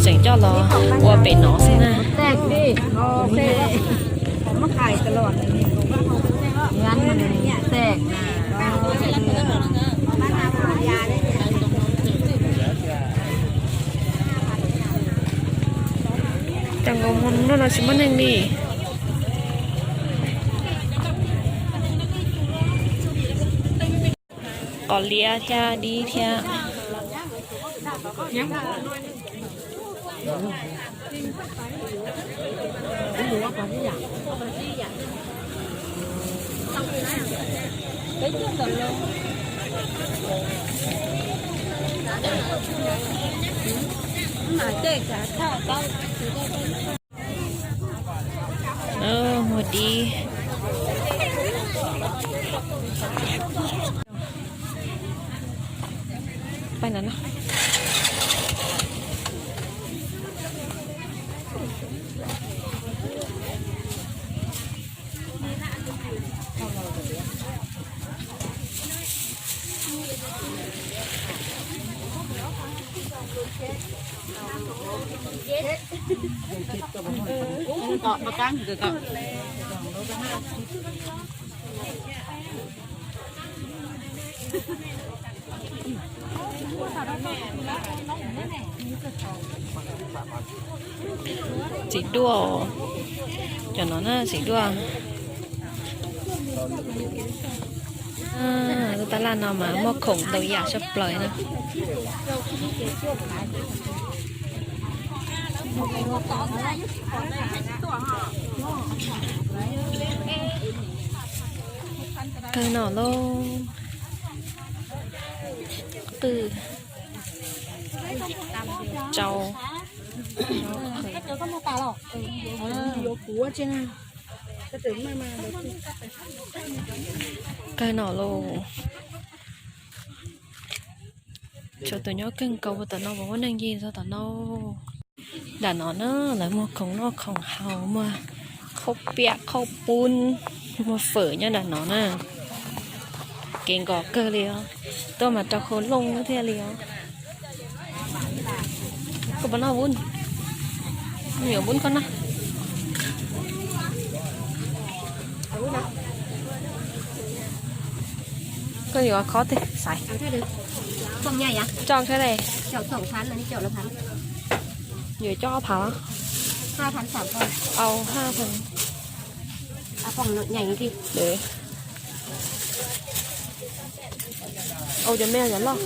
Tseem coj los ua pem no xwb na. Cas nkaus no tsis muaj neeg li. Qos liab thiab dib thiab. Muag dib. Pab no no. Txiv duaj, cov no na txiv duaj. Lub tab laj no mas muaj khoom ntau yam tshaj plaws na. Kawg no lauj. Qwj, tsau. Kawg no lauj. Tshuav tus nyob kawg nkaus puag tom no, puas muaj neeg yig txog tom no? Nram no na lawv muag khoom noj khoom haus, muag khaub piam khaub poob, muag fawm nyob nram no na. Kev nkos kawg li os, tuaj mas rau khau looj thiaj li os. Koj puas noj vub? Yuav vub koj noj. Koj yuav khob twg xaiv? Coj thiab li. Yuav coj ob phav los? Au, ha phav. Au, cov me cov loj.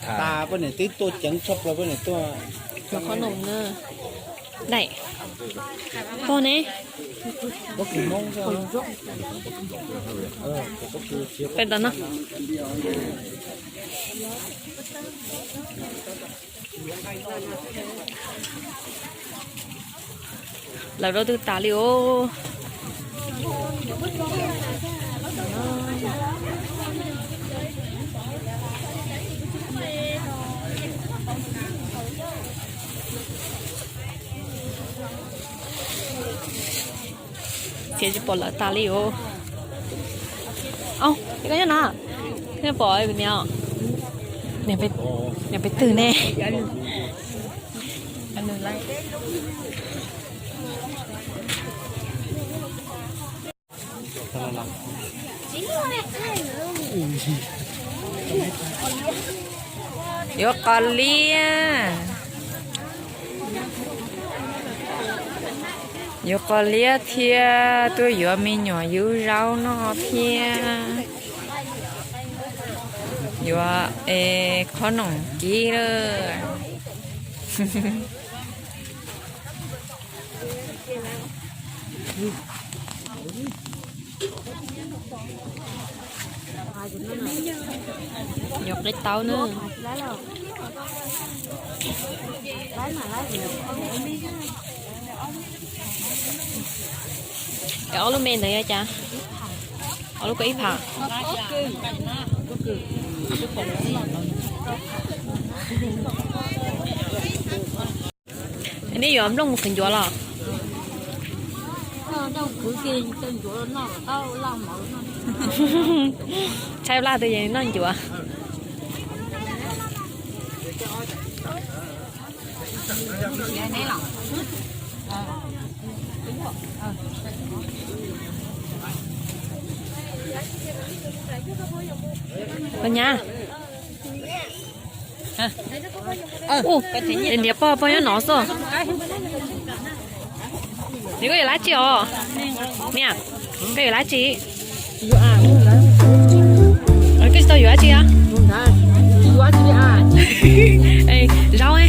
Tas poj niam twb tuaj ceev tshaj plaws poj niam tuaj. Cov qhob noom na. Daim, pog ne, peb tas no. Lawv rau twg tas li os. Txiav tsis pom lawv tas li os. Au, koj nyob na. Nej pom niam, niam peb twg ne? Yuav qos liab, yuav qos liab thiab tuaj yuav me nyuam yub zaub noj thiab. Yuav qhob noom kib lawm. Yuav qib taub na. Ob lub me ntawd yog cas? Ob lub ko ib phav. Nej yuav nplooj mus qhwv ncuav los? Tshaib plab twg yeej noj ncuav. Koj nyab. Ua, niam pog pog nyob no xwb. Niam, koj yuav dab tsi os? Niam, koj yuav dab tsi? Koj tsis tau yuav dab tsi os? Zaub.